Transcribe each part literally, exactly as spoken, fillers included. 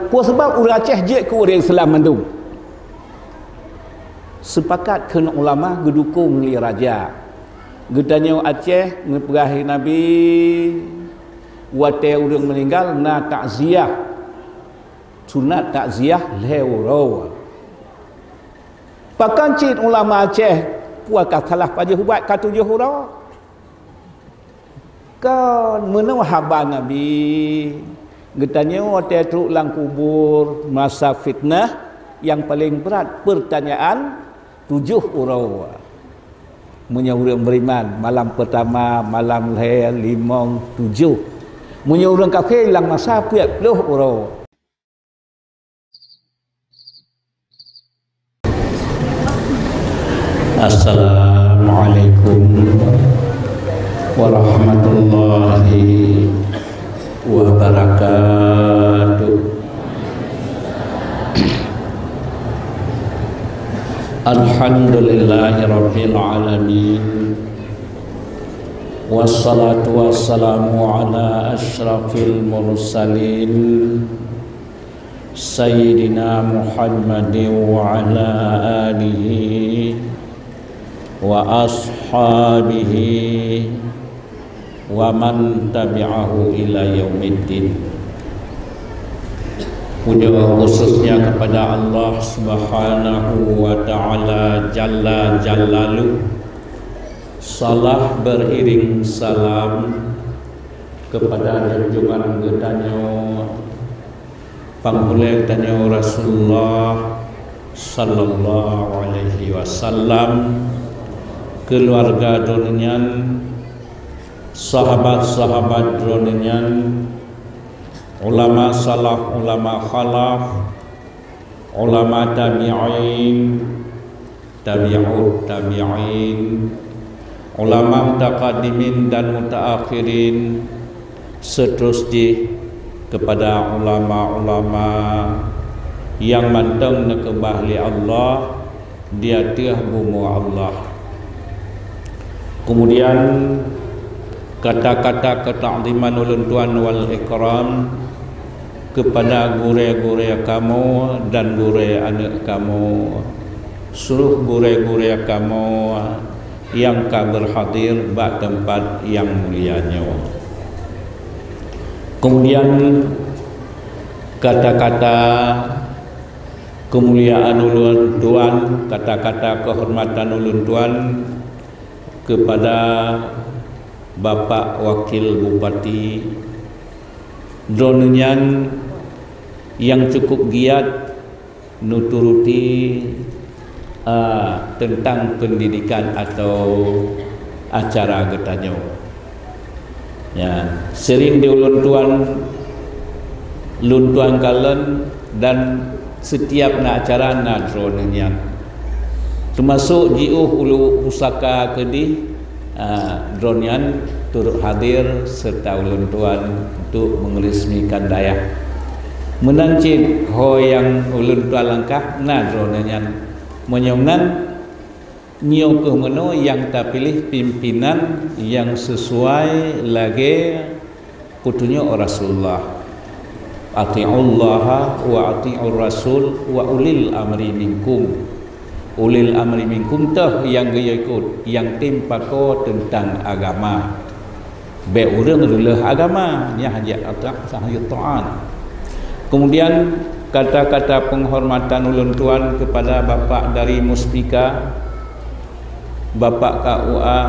Peue sabab ureuëng Aceh jeuet keu ureuëng Islam mandum? Seupakat kheun ulama geudukong lé raja. Geutanyoe Aceh neupeugah lé Nabi, watée ureuëng meuninggal na takziah, sunat takziah lhée uroe. Pakon cit ulama Aceh peue ka salah pajoh ubat ka tujoh uroe? Kon meunoe haba Nabi, geutanyoe watée trok lam kubur masa fitnah nyang paleng brat peurtanyaan tujoh uroe. Meunyoe ureuëng beriman malam peurtama, malam lhée, limong, tujoh. Meunyoe ureuëng kafé lam masa peuet ploh uroe. Assalamualaikum warahmatullahi wabarakatuh. Alhamdulillahirabbil alamin. Wassalatu wassalamu ala asyrafil mursalin. Sayyidina Muhammadin wa ala alihi wa ashabihi wa man tabi'ahu ila yaumiddin. Puja khususnya kepada Allah Subhanahu wa Ta'ala Jalla Jalaluh. Salah beriring salam kepada junjungan geutanyoe, Panghulée tanyoe Rasulullah sallallahu alaihi wasallam, keuluwarga droeneuh nyan, sahabat-sahabat droeneuh nyan, ulama salaf, ulama khalaf, ulama tabi'in, tabi'ut tabi'in, ulama mutaqaddimin dan mutaakhirin, seuterus jih kepada ulama-ulama nyang mantong neukeubah lé Allah di ateueh bumoe Allah. Kemudian, kata-kata keuta'ziman ulôn tuan wal ikram kepada gurée-gurée kamoe dan gurée aneuëk kamoe, seluruh gurée-gurée kamoe nyang ka beurhadir bak teumpat nyang mulia nyoe. Kemudian, kata-kata keumuliaan ulôn tuan, kata-kata keuhormatan ulôn tuan kepada Bapak Wakil Bupati, droeneuh nyan nyang cukup giat neuturuti, a, teuntang peundidikan atau acara geutanyoe. Ya, sering di ulôn tuan, lôn tuan kalon dan setiap na acara na droeneuh nyan. Teumasok jiôh ulu pusaka keudeh, a, droeneuh nyan turut hadir serta ulôn tuan untuk meungeuresmikan dayah. Meunan cit ho nyang ulôn tuan langkah na droeneuh nyan. Meunyoe meunan, nyoe kheueh meunoe nyang tapiléh pimpinan nyang sisuai lagée peutunyok Rasulullah, "Ati'ullaha wa ati'ur rasul wa ulil amri minkum." Ulil amri minkum teuh nyang geuyue ikot, nyang tem pakoe teuntang agama. Bék ureuëng reuleueh agama, nyan hana jeuet taát, hana jeuet taát. Kemudian, kata-kata penghormatan ulôn tuan kepada Bapak dari Muspika, Bapak K U A,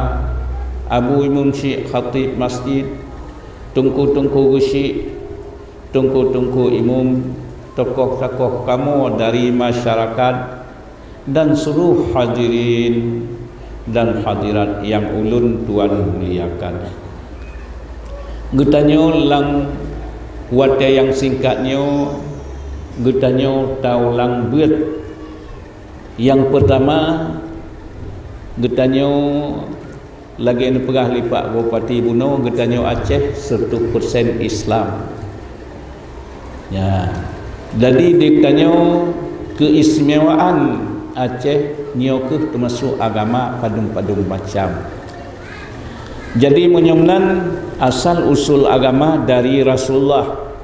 Abu Imum Syik Khatib Masjid, Teungku-teungku Geuchik, Teungku-teungku Imum, tokoh-tokoh kamoe dari masyarakat, dan seluruh hadirin dan hadirat nyang ulôn tuan muliakan. Geutanyoe lam watée nyang singkat nyoe, geutanyoe taulang beuet. Nyang peurtama, geutanyoe lagée neupeugah lé Pak Bupati bunoe, geutanyoe Aceh seratus persen Islam. Ya. Jadi, di tanyoe keistimewaan Aceh nyoe kheueh teumasok agama padum-padum macam. Jadi, meunyoe meunan, asal usul agama dari Rasulullah.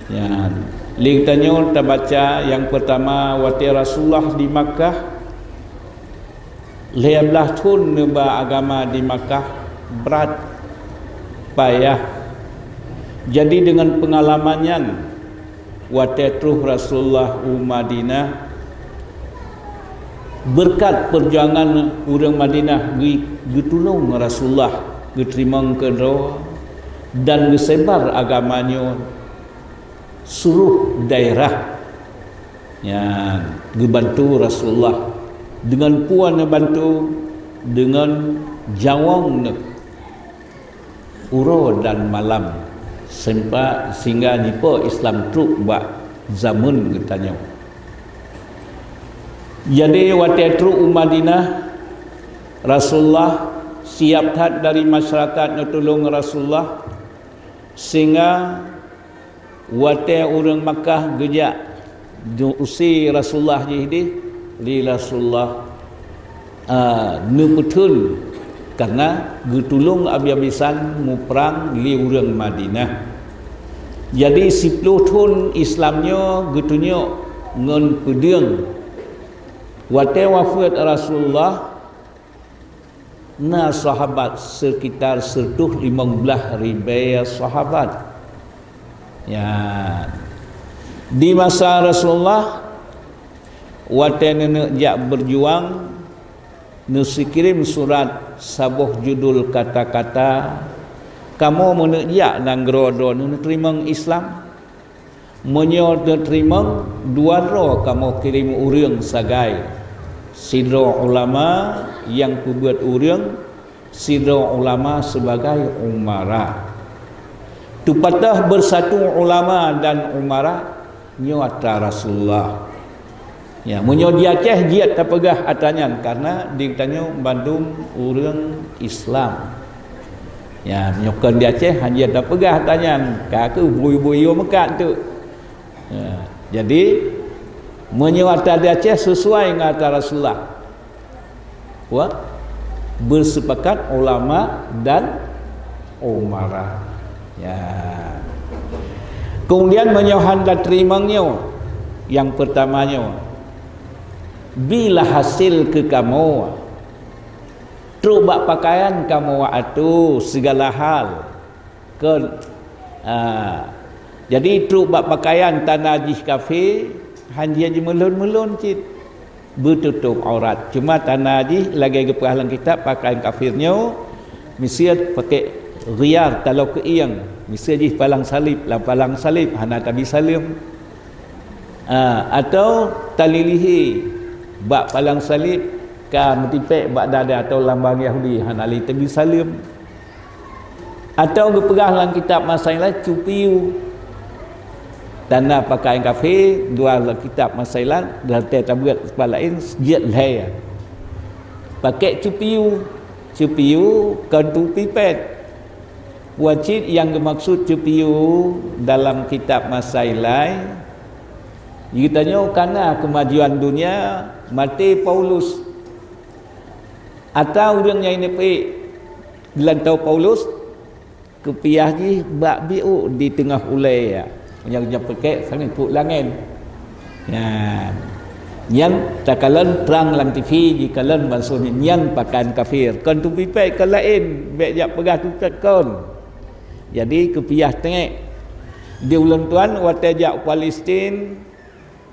Nyan, lé tanyoe tabaca nyang peurtama watée Rasulullah di Makkah, lhée blaih thon neuba agama di Makkah, brat, payah. Jadi deungon peungalaman nyan, watée troh Rasulullah u Madinah, beureukat peujuangan ureuëng Madinah geu-, geutulông Rasulullah geuteurimong keudroe dan geusebar agama nyoe seuluruh daerah. Nyan geubantu Rasulullah deungon peue neubantu, deungon jawong neuh uroe dan malam, sempa-, sehingga jipo Islam trok bak zaman geutanyoe. Jadi watée trok u Madinah, Rasulullah siab that dari masyarakat neutulông Rasulullah, sehingga watée ureuëng Makkah geujak geu-use Rasulullah jih deh, lé Rasulullah, a, neupeutheun karna geutulông abis-abisan muprang lé ureuëng Madinah. Jadi siploh thon Islam nyoe geutunyok ngon peudeueng. Watée wafeuet Rasulullah, na sahabat sekitar seureutôh limong blaih ribée sahabat. Ya. Di masa Rasulullah, watée neuneuk jak beujuang, neusikirém surat saboh judul kata-kata, "Kamoe meuneuk jak nanggroe droeneuh neuteurimong Islam. Meunyoe neuteurimong, dua droe kamoe kirém ureuëng sagai, sidroe ulama nyang peubeuet ureuëng, sidroe ulama sibagai umara." Teupatéh beusatu ulama dan umara nyoe atra Rasulullah. Ya, meunyoe di Aceh jeuet tapeugah atra nyan, karna di tanyoe bandum ureuëng Islam. Ya, meunyoe kon di Aceh hana jeuet tapeugah atra nyan, ka keuh bui-bui yo meukat tu. Ya, jadi meunyoe atra di Aceh sesuai ngon atra Rasulullah. Wa, beuseupakat ulama dan umara. Ya. Kemudian meunyoe hana teurimong nyoe, nyang peurtama nyoe, bilah hasé keu kamoe. Trok bak pakaian kamoe atô sigala hal. Kon, a, jadi trok bak pakaian tanda jih kafé, hana jeuet jimeulon-meulon cit. Beututôb aurat. Cuma tanda jih lagée geupeugah lam kitab pakaian kafir nyoe, miseue pakai ghiyar taloe keuieng, miseue jih palang saleb, lam palang saleb hana tabi saleuem. A, atau talilihi bak palang saleb ka meutipék bak dada atau lambang Yahudi hana lé tabi saleuem. Atau geupeugah lam kitab masa ilat cupiu. Tanda pakaian kafé, dua lam kitab masa ilat, dan tée tabeuet tempat laén, jeuet lhée. Pakai cupiu. Cupiu kon tupi pét. Wajéb nyang geumaksud cupiu dalam kitab masa ilai, geutanyoe kana keumajuan dunia, maté Paulus. Atra ureuëng nyang ineupiek di lantau Paulus, keupiah jih bak biôk di teungoh ulée, ya. Nyang, nyang peukék sampoe peuet langén. Nyan, nyan takalon trang lam T V, jikalon bansa nyan pakaian kafir. Kon tupi pét kon laén, bék jak peugah tupi pét kon. Jadi keupiah teungoh. Di ulôn tuan watée jak Palestin,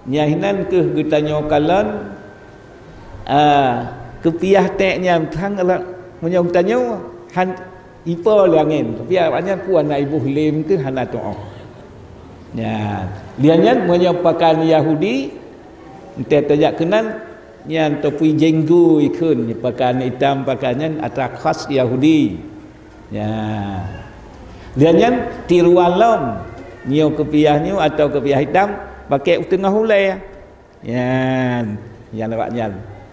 nyan hinan keuh geutanyoe kalon, a, keupiah teuk nyan thang la-, meunyoe geutanyoe han ipo lé angén, tapi awaknyan peue na iboh lé meukeue hana tuoh. Nyan, lheueh nyan meunyoe pakaian Yahudi, entée tajak keunan, nyan topi jenggo ikheun, pakaian itam, pakaian nyan atra khas Yahudi. Ya. Lheueh nyan tiruan lom, nyoe keupiah nyoe atau keupiah itam, pakai u teungoh ulée. Nyan, nyan awaknyan.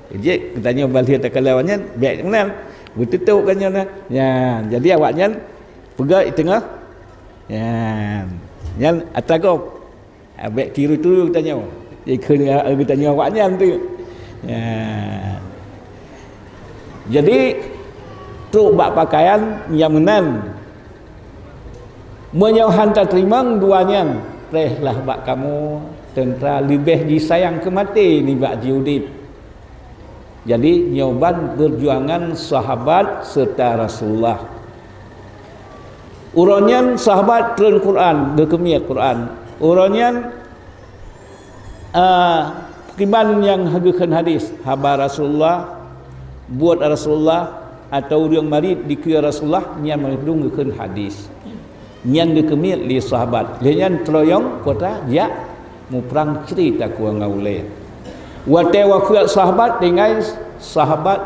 Jeuet geutanyoe ban lheueh takalon awaknyan, bék meunan. Beututôb kan nyoe na. Nyan, jadi awaknyan peugah i teungoh. Nyan, nyan atra gob. Ah, bék tiru-tiru geutanyoe. Ikheun geutanyoe awaknyan tu. Nyan. Jadi, trok bak pakaian nyang meunan. Meunyoe han tateurimong dua nyan, preh lah bak kamoe, teuntra leubeh jisayang keu maté nibak jiudeb. Jadi, nyoe ban peujuangan sahabat serta Rasulullah. Uroe nyan sahabat treun Quran, geukeumiet Quran. Uroe nyan, ah, kiban nyang geukheun hadis, haba Rasulullah, buet Rasulullah, atau ureuëng marit dikeue Rasulullah, nyan mandum geukheun hadis. Nyan geukeumiet lé sahabat. Lheueh nyan teuroyong kota jak muprang cre takue ngon ulée. Watée wafeuet sahabat, tinggai sahabat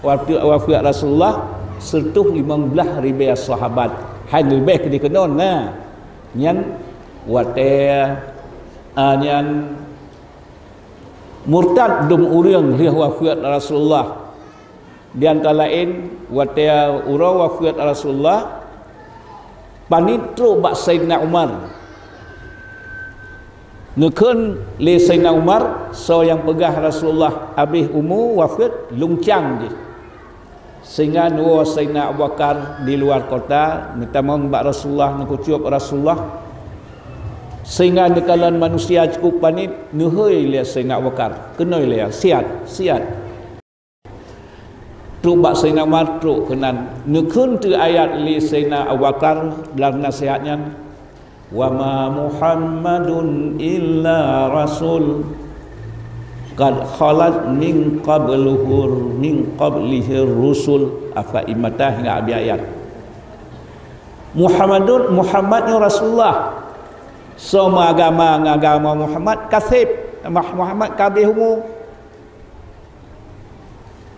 watée wafeuet Rasulullah sireutoh limong blaih ribée sahabat. Hai leubeh keudeh keunoe na. Nyan watée, a, nyan murtad dum ureuëng lheueh wafeuet Rasulullah. Di antara laén, watée uroe wafeuet Rasulullah, paneuk trok bak Saidina Umar. Neukheun lé Saidina Umar, soe nyang peugah Rasulullah habéh umu wafeuet, lungcang jih. Sehingga neuwoe Saidina Abu Bakar di luar kota, neutamong bak Rasulullah, neukucok Rasulullah. Sehingga neukalon manusia cukup paneuk, neuhôi lé Saidina Abu Bakar, keunoe lé, siat, siat. Trok bak Saidina Umar, trok keunan. Neukheun teu ayat lé Saidina Abu Bakar dalam nasihat nyan, "Wa ma Muhammadun illa rasul, qad khalat min qabluhur, min qablihir rusul." Afa imata hingga abis ayat. Muhammadun, Muhammad nyoe Rasulullah. Soe meuagama ngon agama Muhammad, ka seb. Muhammad ka habéh umu.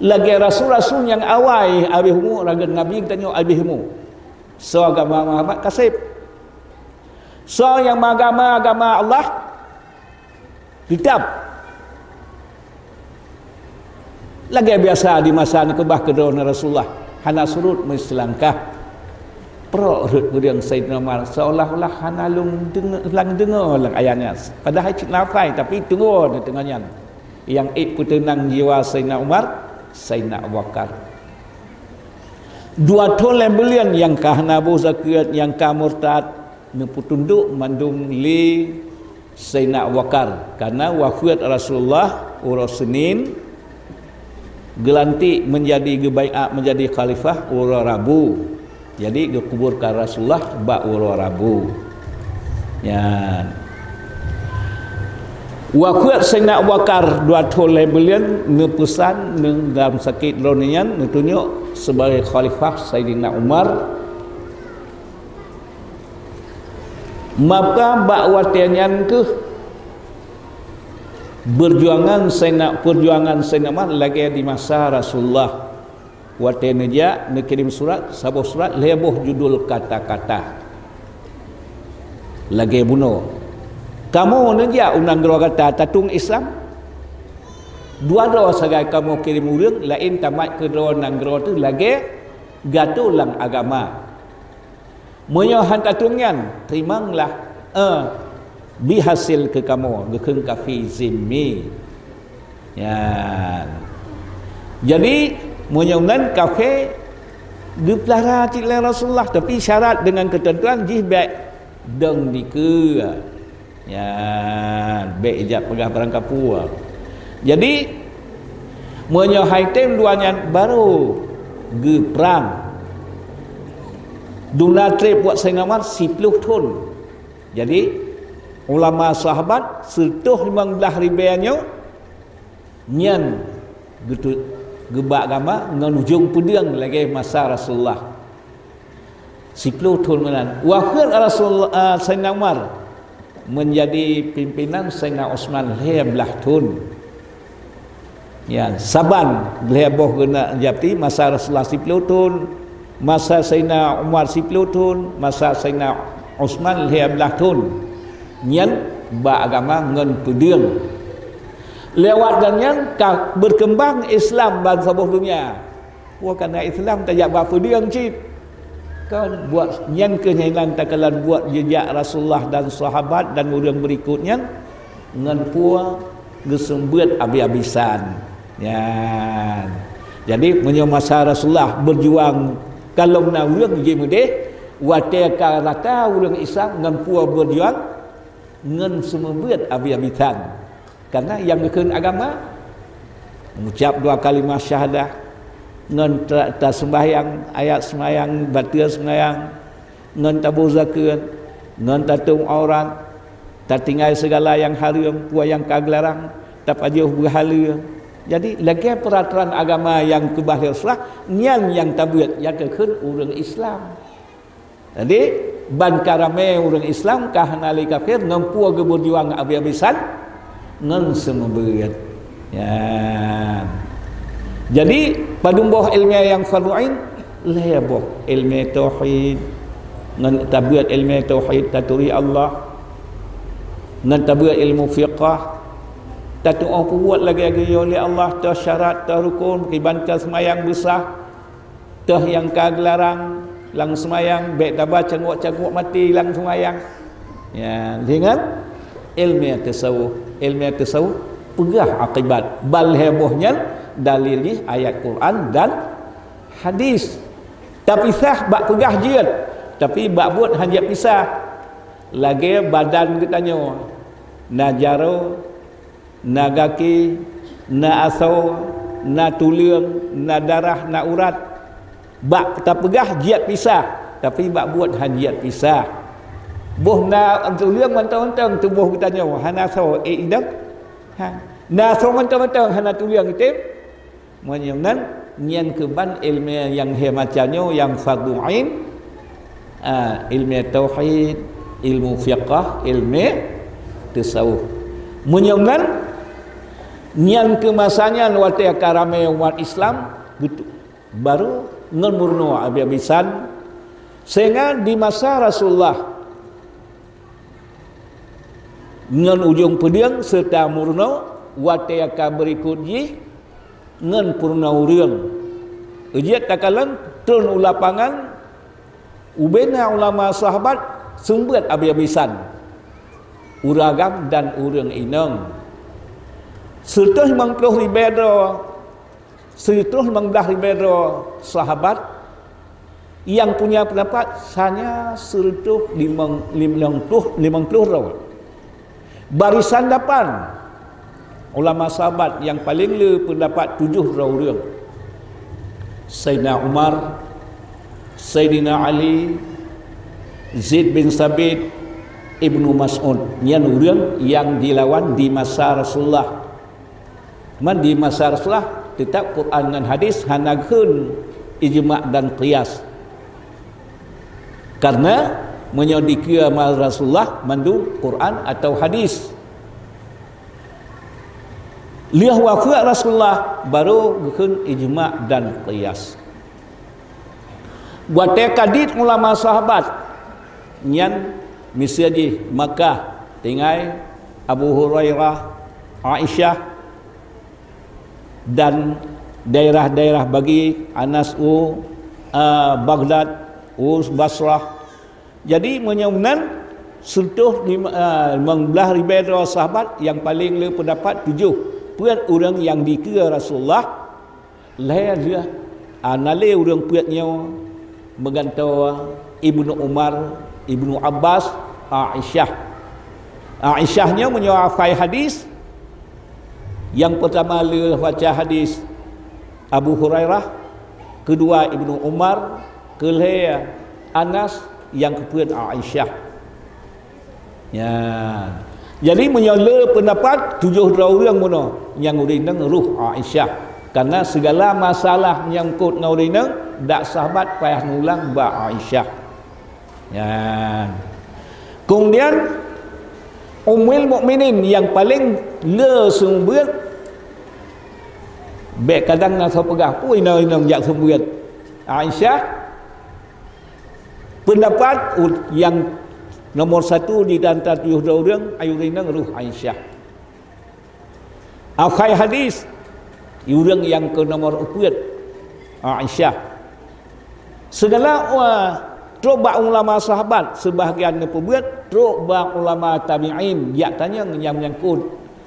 Lagée rasul-rasul nyang awai habéh umu, lagée Nabi geutanyoe habéh umu. Soe agama Muhammad ka seb. Soe nyang meuagama agama Allah, teutap. Lagée biasa di masa neukeubah keudroe Rasulullah, hana surot meuseulangkah. Prok rhot peudeueng Saidina Umar, seolah-olah hana lôn deungo-, lam deungoe lam ayat nyan. Padahai cit lafai, tapi teungoe di teungoh nyan. Nyang ék peuteunang jiwa Saidina Umar, Saidina Abu Bakar. Dua thon lhée buleuen nyang ka hana boh zakeuet, nyang ka murtad, neupeutundok mandum lé Saidina Abu Bakar. Karena wafeuet Rasulullah uroe Senin, geulantik menjadi, geubaiat menjadi khalifah uroe Rabu. Jadi, geukuburkan Rasulullah bak uroe Rabu. Nyan. Wafeuet Saidina Abu Bakar dua thon lhée buleuen, neupeusan, neu-, dalam sakét droeneuh nyan, neutunyok sebagai khalifah Saidina Umar. Maka bak watée nyan kheueh, peujuangan Saidina, peujuangan Saidina Umar lagée di masa Rasulullah. Watée neujak, neukirém surat, saboh surat lhée boh judul kata-kata. Lagée bunoe, "Kamoe neujak u nanggroe gata tatueng Islam. Dua droe sagai kamoe kirém ureuëng laén tamat keu droe nanggroe teuh lagée gatoe lam agama. Meunyoe han tatueng nyan, teurimonglah, eh, bri hasil keu kamoe," geukheun kafé zimmi. Nyan. Jadi, meunyoe ngon kafé geupeulara cit lé Rasulullah, tapi syarat deungon keuteuntuan jih bék dong dikeue. Nyan, bék ijak peugah barang kapue. Jadi, meunyoe hai tem dua nyan baru geuprang. Dum na treb buet Saidina Umar siploh thon. Jadi, ulama sahabat sireutoh limong blaih ribée nyoe, nyan geutu-, geubak agama ngon ujong peudeueng lagée masa Rasulullah. Siploh thon meunan. Wafeuet Rasul, ah, Saidina Umar, menjadi pimpinan Saidina Utsman lhée blaih thon. Nyan, saban lhée boh geuneuk japti, masa Rasulullah siploh thon, masa Saidina Umar siploh thon, masa Saidina Utsman lhée blaih thon. Nyan bak agama ngon peudeueng. Lewat gobnyan ka berkembang Islam ban saboh dunia. Wah, kana Islam tajak bak peudeueng cit. Kan buet nyan keuh nyang takalon buet jeujak Rasulullah dan sahabat dan ureuëng berikut nyan ngon peue geuseumeubeuet abis-abisan. Nyan. Jadi, meunyoe masa Rasulullah berjuang, kalon na ureuëng jimeudeh, watée ka rata ureuëng Islam ngon peue berjuang, ngon seumeubeuet abi-abisan. Karena nyang geukheun agama, mucab dua kalimah syahadah, ngon ta-, taseumbahyang, ayat seumbahyang, bateue seumbahyang, ngon taboh zakeuet, ngon tatôp aurat, tatinggai segala nyang hareuem, peue nyang ka geularang, tapajoh beuhaleue. Jadi, lagée peuratoran agama nyang keubah lé Rasulullah, nyan nyang tabeuet, nyang geukheun ureuëng Islam. Jadi, ban ka ramé ureuëng Islam ka hana lé kafé ngon peue geubeujuang abi-abisan ngon seumeubeuet. Ya. Jadi, padum boh ilmu nyang fardhu ain, lhée boh ilmu tauhid. Ngon tabeuet ilmu tauhid, taturi Allah. Ngon tabeuet ilmu fiqah, tatuoh peubuet lagée geuyue lé Allah, teuh syarat, teuh rukun, kiban ka seumayang beusah. Teuh nyang ka geularang lam seumayang, bék taba cangguek-cangguek maté lam seumayang. Ya, deungon ilmu tasawuf, ilmu tasawuf peugah akibat. Ban lhée boh nyan dalil jih ayat Quran dan hadis. Tapisah bak peugah jeuet, tapi bak buet hana jeuet pisah. Lagée badan geutanyoe, na jaroe, na gaki, na asoe, na tuleueng, na darah, na urat. Bak tapeugah jeuet pisah, tapi bak buet hana jeuet pisah. Boh na tuleueng mantong-mantong tuboh geutanyoe, hana asoe, ék idong? Ha. Na asoe mantong-mantong, hana tuleueng, item? Meunyoe nyan, nyan keuban ilmu nyang lhée macam nyoe nyang fardhu ain, ah, ilmu tauhid, ilmu fiqah, ilmu tasawuf. Meunyoe nyan, nyan keu masa nyan watée ka ramé umat Islam, beutôi, barô ngon meurunoe abi-abisan, sehingga di masa Rasulullah, ngon ujong peudeueng seureuta meurunoe watée ka beurikot jih ngon peurunoe ureuëng. Jeuet takalon trôn u lapangan, ubena ulama sahabat seumeubeuet abi-abisan, ureuëng agam dan ureuëng inong. Seureutoh limong ploh ribée droe Sireutôh limong blaih ribée droe sahabat nyang punya peundapat hanya sireutôh limong, limong ploh, limong ploh droe. Barisan lapan ulama sahabat nyang paleng le peundapat tujoh droe ureuëng, Saidina Umar, Saidina Ali, Zaid bin Sabit, Ibnu Mas'ud. Nyan ureuëng nyang dilawan di masa Rasulullah. Teuma di masa Rasulullah, teutap Quran ngon hadis hana geukheun ijma' dan qiyas. Karena meunyoe dikeue masa Rasulullah, mandum Quran atau hadis. Lheueh wafeuet Rasulullah, barô geukheun ijma' dan qiyas. Watée ka dit ulama sahabat nyan, miseue jih Makkah, tinggai Abu Hurairah, Aisyah, dan daerah-daerah bagi Anas u, a, Baghdad, u Basrah. Jadi, meunyoe meunan, sireutôh lima, a, limong blaih ribée droe sahabat nyang paleng le peundapat tujoh peuet ureuëng nyang dikeue Rasulullah. Lhée lheueh, a, na lé ureuëng peuet nyoe meugantoe Ibnu Umar, Ibnu Abbas, Aisyah. Aisyah nyoe meunyoe hafai hadis, nyang peurtama le baca hadis Abu Hurairah, keudua Ibnu Umar, keulhée Anas, nyang keupeuet Aisyah. Ya. Jadi, meunyoe le peundapat tujoh droe ureuëng bunoe nyang ureuëng inong roh Aisyah. Karena segala masalah nyangkot ngon ureuëng inong, dak sahabat payah neulang bak Aisyah. Ya. Kemudian, Ummul Mukminin nyang paleng le seumeubeuet, bék kadang na soe peugah, "Peue inong-inong jak seumeubeuet." Aisyah, peundapat u-, nyang nomor satu di antara tujoh droe ureuëng, ayue inong roh Aisyah. Hafai hadis, ureuëng nyang keu nomor peuet, Aisyah. Segala, wa, trok bak ulama sahabat, sebahagian neupeubeuet, trok bak ulama tabi'in, jak tanyong nyang menyangkut,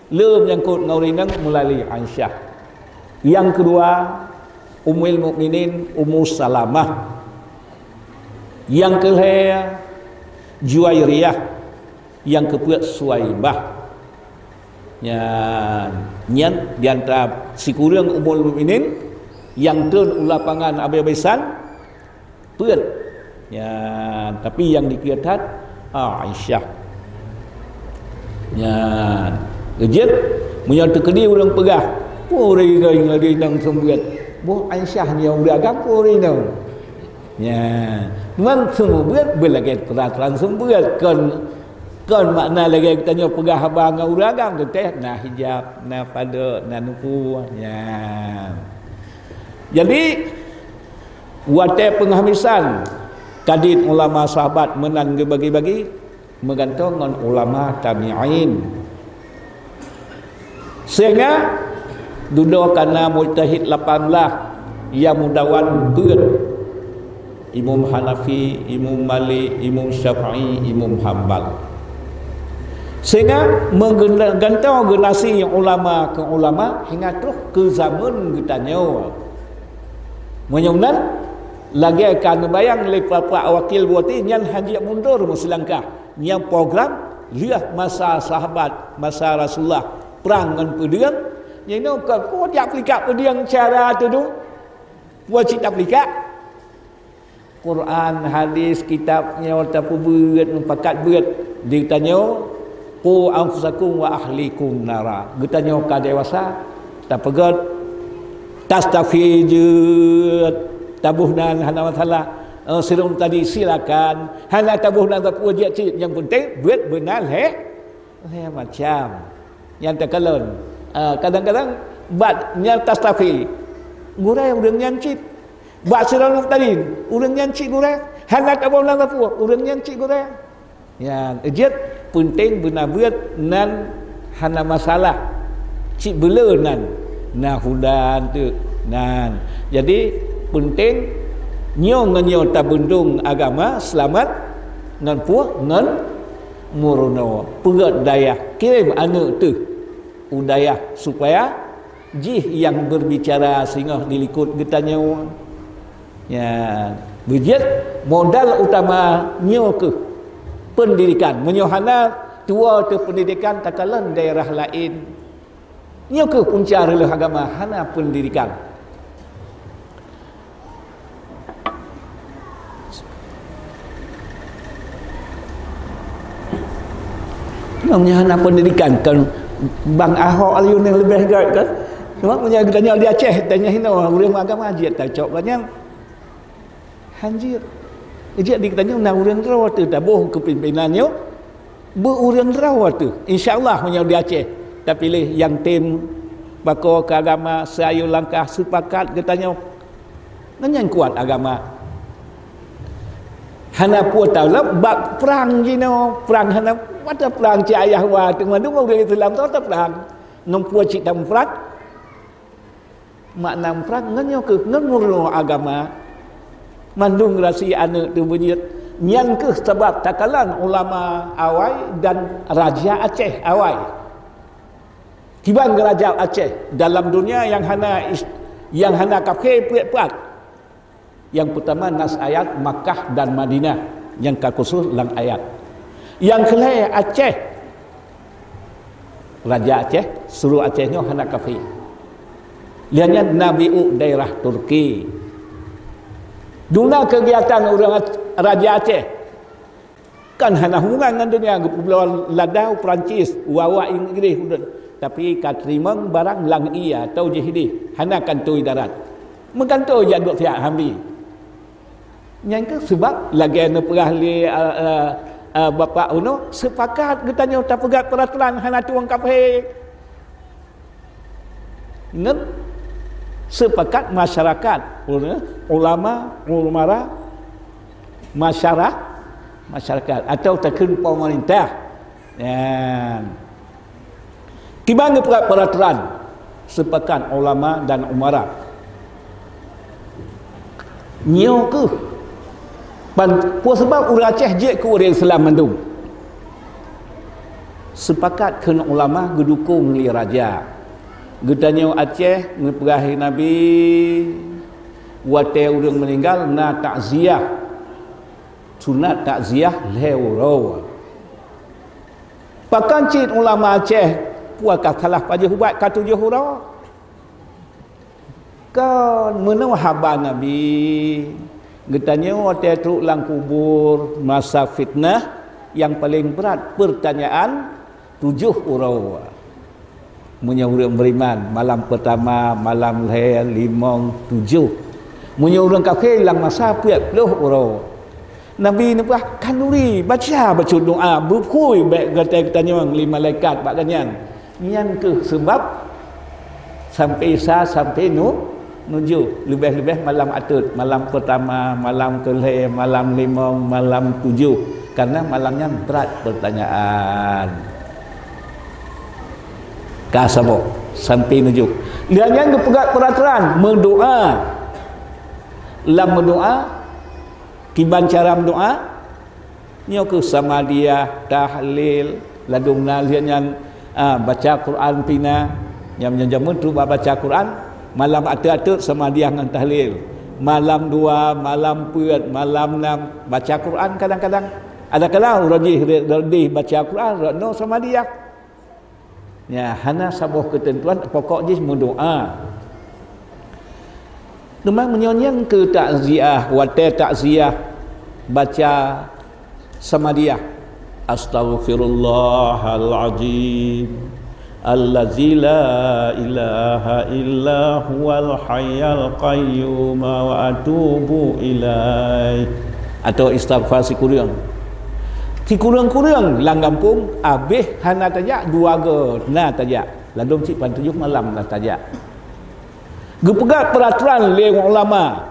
le menyangkut ngon ureuëng inong meulalu Aisyah. Nyang keudua, Ummul Mukminin Ummu Salamah. Nyang keulhée, Juwairiyah. nyang keupeuet Suwaibah. Nyan, nyan di antara sikureueng ummul mukminin nyang treun u lapangan abéh-abésan, peuet. Nyan, tapi nyang dikeue that, ah, Aisyah. Nyan, jeuet meunyoe teukeudi ureuëng peugah, "Peue ureuëng inong, inong seumeubeuet?" Boh Aisyah nyoe ureuëng agam, peue ureuëng inong. Nyan, man seumeubeuet beulagée peuratoran seumeubeuet, kon, kon makna lagée geutanyoe peugah haba ngon ureuëng agam, teuntée na hijab, na padok, na nupu. Nyan. Jadi, watée peunghabésan, kadin ulama sahabat meunan geubagi-bagi, meugantoe ngon ulama tabi'in. Sehingga dudoe kana mujtahid lapan blah nyang meudawan peuet, Imam Hanafi, Imam Malik, Imam Syafi'i, Imam Hambal. Sehingga meugantoe generasi ulama keu ulama hingga troh keu zaman geutanyoe. Meunyoe meunan, lagée ka neubayang lé Bapak Wakil Bupati, nyan hana jeuet mundur meusilangkah. Nyang program lheueh masa sahabat, masa Rasulullah prang ngon peudeueng, nyoe ka peue jak peulikat peudeueng cara teudong? Peue cit tapeulikat? Quran, hadis, kitab nyoe tapeubeuet, mupakat beuet di geutanyoe, "Qu anfusakum wa ahlikum nara." Geutanyoe ka dewasa, tapeugét, tastafi jeuet, taboh nan hana masalah. Eh, sirong tadi silakan, hana taboh nan tapeue jeuet cit, nyang penting beuet beuna lhée, lhée macam. Nyang takalon, eh, kadang-kadang bat nyang tastafi, gurée ureuëng nyan cit. Bak sirong tadi, ureuëng nyan cit gurée. Hana taboh nan tapeue, ureuëng nyan cit gurée. Nyan, jeuet penting beuna beuet nan hana masalah. Cit beuleu nan, na hudan teuk nan. Jadi, penting nyoe ngon nyoe tabeuntong agama seulamat ngon puih ngon meurunoe. Peugét dayah, kirém aneuëk teuh u dayah supaya jih nyang berbicara singoh di likot geutanyoe. Ya, beujeuet modal utama nyoe keuh pendidikan. Meunyoe hana tuwoe teuh pendidikan, takalon daerah laén. Nyoe keuh punca reuloh agama, hana pendidikan. Nyoe meunyoe hana pendidikan, kan Bang Ahok Al-Yunus leubeh gét kan. Cuma meunyoe geutanyoe di Aceh, tanyoe hinoe ureuëng agama jeuet tacok banyak. Hanjeuet. Jeuet di geutanyoe na ureuëng droe teuh taboh keupimpénan nyoe. Beu ureuëng droe teuh. Insya Allah meunyoe di Aceh tapiléh nyang tem bako keu agama, seuayue langkah seupakat geutanyoe. Ngon nyan kuat agama. Hana peue taulop bak prang jinoe, prang hana mata prang cit ayah wa teuma dum ureuëng Islam teuh prang. Ngon peue cit tamuprang? Makna muprang ngon nyoe keuh ngon meurunoe agama. Mandum generasi aneuëk teuh beujeuet. Nyan keuh sabab takalon ulama awai dan raja Aceh awai. Kiban raja Aceh dalam dunia nyang hana is-, nyang hana kafé peuet pat. Nyang peutama nas ayat Makkah dan Madinah nyang ka khusos lam ayat. Nyang keulhée Aceh. Raja Aceh, seluruh Aceh nyoe hana kafé. Lheueh nyan na biu daerah Turki. Duna keugiatan ureuëng Ac-, Raja Aceh. Kan hana hubungan ngon dunia, geupubloe ladau Perancis, u awak Inggris udeb. Tapi ka teurimong barang lam ie atau jih ideh, hana kantoi darat. Meugantoe jak duek siat hambi. Nyan keuh sebab lagée neupeugah lé, eh, eh, eh, Bapak Uno, seupakat geutanyoe tapeugét peuratoran hana tueng kafé. Ngon seupakat masyarakat, ulama, umara, masyara-, masyarakat atau takheun pemerintah. Nyan. Kiban geupeugét peuratoran seupakat ulama dan umara. Nyoe keuh pan-, peue sabab ureuëng Aceh jeuet keu ureuëng Islam mandum. Seupakat kheun ulama geudukong lé raja. Geutanyoe Aceh neupeugah lé Nabi, watée ureuëng meuninggal na takziah. Sunat takziah lhée uroe. Pakon cit ulama Aceh, peue ka salah pajoh ubat ka tujoh uroe? Kon meunoe haba Nabi. Geutanyoe watée trok lam kubur, masa fitnah, nyang paleng brat peurtanyaan tujoh uroe. Meunyoe ureuëng beriman, malam pertama, malam lhée, limong, tujoh. Meunyoe ureuëng kafé, lam masa peuet ploh uroe. Nabi neupeugah, "Khanuri, baca bacut doa, beukui bék gata geutanyong lé malaikat bak gobnyan." Nyan kheueh seubab sampai sa, sampai nu-, nujoh, leubeh-leubeh malam ateuet, malam pertama, malam keulhée, malam limong, malam tujoh. Karena malam nyan brat pertanyaan. Ka saboh, sampai nujoh. Lheueh nyan geupeugah peuratoran meudoa. Lam meudoa, kiban cara meudoa, nyoe kheueh samadiah, tahlil, ladôm na lheueh nyan, ah, baca Quran pih na. Nyang, nyang jameun trok bak baca Quran, malam ateuet-ateuet samadiah ngon tahlil. Malam dua, malam peuet, malam nam, baca Quran kadang-kadang. Adakala uroe jih rot deh baca Quran, rot noe samadiah. Ya, hana saboh keuteuntuan, pokok jih meudoa. Teuma meunyoe nyang keu takziah, watée takziah baca samadiah, "Astaghfirullahal azim, allazi la ilaha illa huwal hayyul qayyum wa atubu ilaih." Atau istighfar sikureueng. Sikureueng-kureueng lam gampông, abéh hana tajak, dua go na tajak. Ladôm cit pajoh malam na tajak. Geupeugah peuratoran lé ulama,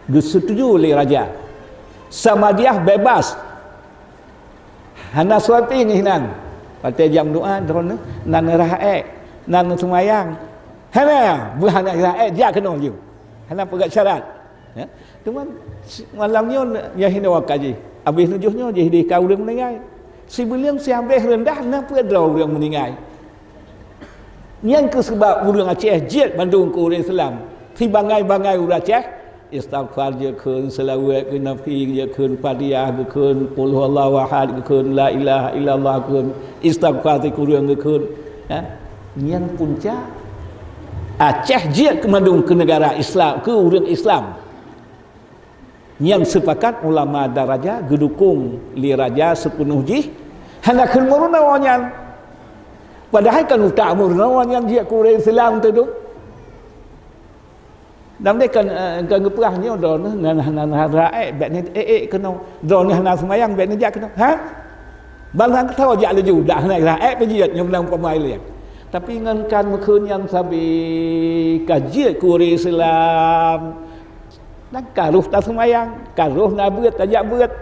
geusetuju lé raja. Samadiah bebas. Hana seupi ngieng nan. Watée jam doa, droeneuh nan rhah ék, nan seumayang. Hana, beuhana rhah ék, jak keunoe laju. Hana peugah syarat. Ya. Teuma si-, malam nyoe nyang hinoe ka jih. Abéh tujoh nyoe jih di ka ureuëng meuninggai. Sibuleuen siabéh reundah na peuet droe ureuëng meuninggai. Nyan kheueh seubab ureuëng Aceh jeuet mandum keu ureuëng Islam. Sibangai-bangai ureuëng Aceh, istighfar jeuet kheun, seulaweuet keu Nabi jeuet kheun, Fatihah geukheun, Qul huwallahu ahad geukheun, La ilaha illallah geukheun, istighfar sikureueng geukheun. Ha? Nyan punca Aceh jeuet keu mandum keu neugara Islam, keu ureuëng Islam. Nyang seupakat ulama daraja geudukong lé raja sipeunoh jih, hana kheun meurunoe nyan. Padahai kan utak meurunoe nyan jeuet keu ureuëng Islam teuh. Dan deh kan, eh, kan geupeugah nyoe droeneuh nan hana rhah ék, bék neuék-ék keunoe. Droeneuh hana seumayang, bék neujak keunoe. Ha? Ban han tho jak laju, dak hana rhah ék pih jeuet nyoe meunang peumaileng. Tapi ngon kan meukheun nyan sabe ka jeuet keu ureuëng Islam. Dan ka roh taseumayang, ka roh na beuet, tajak beuet.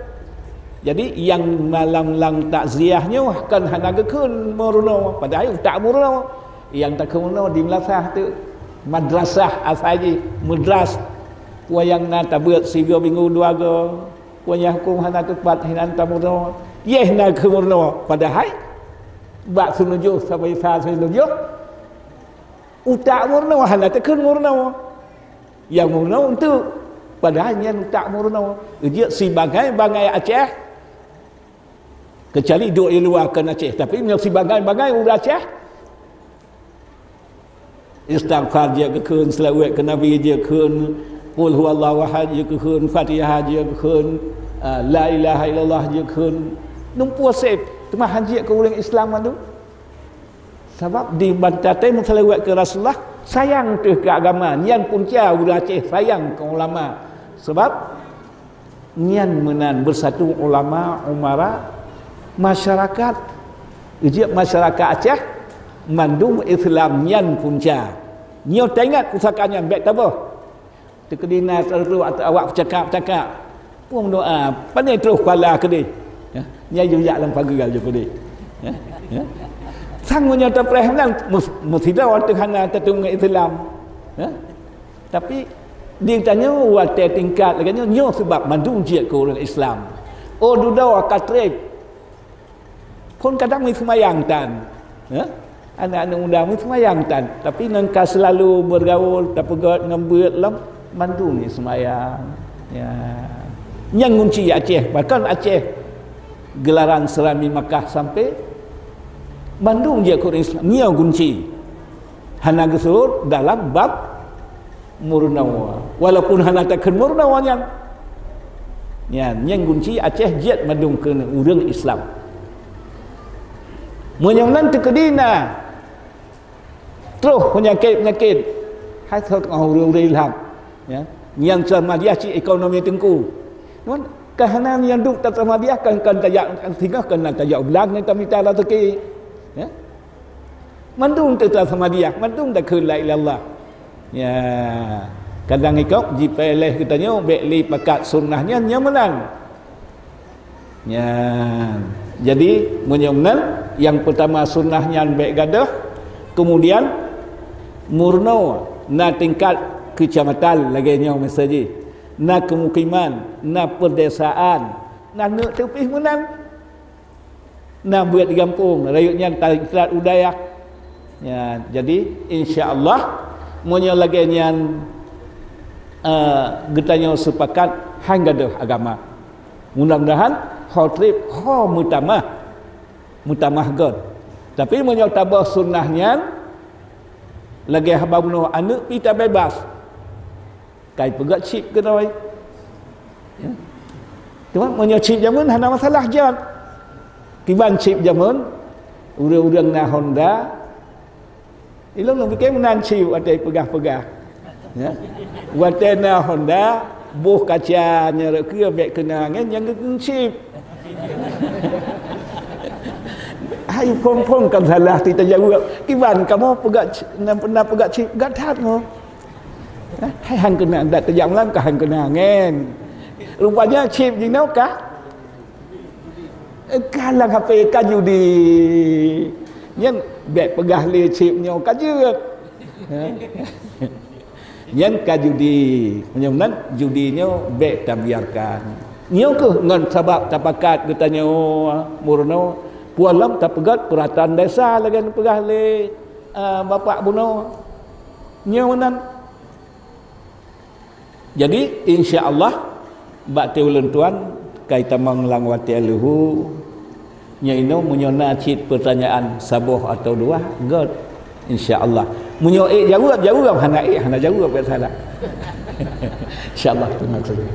Jadi, nyang malam lam takziah nyoe kon hana geukheun meurunoe, padahai utak meurunoe. Nyang takheun meurunoe di meulasah teuk. Madrasah asai jih, mudras. Wayang na tabeuet sigoe minggu dua goe. Wayang hukôm hana teupat hinan tameurunoe. Yeh na kheun meurunoe, padahai bak seunujoh sampai sa seunujoh, utak meurunoe hana takheun meurunoe. Nyang meurunoe enteuk, padahai nyan utak meurunoe. Jeuet sibangai-bangai Aceh, keucuali duek di luwa kon Aceh, tapi meunyoe sibangai-bangai ureuëng Aceh, istighfar jeuet geukheun, seulaweuet keu Nabi jeuet geukheun, Qul huwallahu ahad jeuet geukheun, Fatihah jeuet geukheun, ah, La ilaha illallah jeuet geukheun. Numpue sép, teuma han jeuet keu ureuëng Islam mandum. Sabab di bantatai meuseulaweuet keu Rasulullah, sayang teuh keu agama, nyan punca ureuëng Aceh sayang keu ulama. Sabab nyan meunan beusatu ulama, umara, masyarakat. Jeuet masyarakat Aceh mandum Islam nyan punca. Nyoe taingat pusaka nyan bék taboh. Teukeudi na seureutôh ateueh awak peucakap-cakap. Pun doa, pane troh pala keudeh. Ya, nyan jijak lam pageue laju keudeh. Ya, ya. Sang meunyoe tapreh meunan, mus-, meusidroe teuh hana tatueng Islam. Ya. Tapi di tanyoe watée tingkat lagée nyoe, nyoe seubab mandum jeuet keu ureuëng Islam. Oh, dudoe ka treb. Phon kadang meuseumayang tan. Ya? Aneuk-aneuk muda meuseumayang tan. Tapi ngon ka seulalu beugaul, tapeugét ngon beuet lom, mandum meuseumayang. Ya. Nyang ngunci Aceh, bahkan Aceh gelaran seurami Makkah sampai Bandum jeuet keu ureuëng Islam. Nyoe kunci. Hana geusurot dalam bab murnoe. Walaupun hana takheun murnoe nyan. Nyan, nyan kunci Aceh jeuet mandum keu ureuëng Islam. Meunyoe nan teukeudi na troh peunyakét-peunyakét, hai troh teungoh ureuëng-ureuëng ilham. Ya. Nyang Samadiyah cit ekonomi teungku. Cuman, keuhana nyang duek ta Samadiyah kan, kan tajak singoh kan tajak u blang ngon tamita raseuki. Ya. Mandum teuh ta Samadiyah, mandum takheun la ilaha illallah. Ya. Kadang ikok jipeuéléh geutanyoe bék lé pakat sunnah nyan nyoe meunan. Nyan. Jadi, meunyoe nan, nyang peutama sunnah nyan bék gadôh, kemudian murnoe na tingkat keucamatan lagée nyoe miseue jih, na keumukiman, na peudesaan, na neuk teupih meunan, na buet di gampông, rayeuk nyan taikat u dayah. Nyan. Jadi, insya Allah, meunyoe lagée nyan, eh, geutanyoe seupakat han gadôh agama. Mudah-mudahan ho treb ho meutamah, meutamah göt. Tapi meunyoe taboh sunnah nyan, lagée haba bunoe aneuëk pih tabeubaih, kai peugét chip keudroe. Ya. Cuma meunyoe chip jameun hana masalah jeuet. Kiban chip jameun, ureuëng-ureuëng na Honda, ilôn lôn pike meunan chip watée peugah-peugah. Ya. Watée na Honda, boh kaca nyan rot keue bék keunong angén nyang geuchip. Hai phon-phon kan salah teuka jaweueb. Kiban kamoe peugah ch-, na, na peugah chip, peugah that mo. Hai han keunong, dak teujak malam ka han keunong angén. Rupanya chip jinoe ka Ka lam H P ka judi. Nyan bék peugah lé chip nyoe ka jeuet. Ha? Nyan ka judi. Meunyoe nan judi nyoe bék tabiarkan. Nyoe keuh ngon sabab tapakat geutanyoe murnoe, peue lom tapeugét peuratan desa lagée peugah lé, ah, bapak bunoe. Nyoe nan Jadi, insya Allah, bak teuleueng tuan, kai tamong lam watée leuhu, nyoe inoe meunyoe na cit peutanyaan saboh atawa dua, göt. Insya Allah. Meunyoe ék jaweueb, jaweueb. Hana ék, hana jaweueb, bék salah. Insya Allah, terima kasih.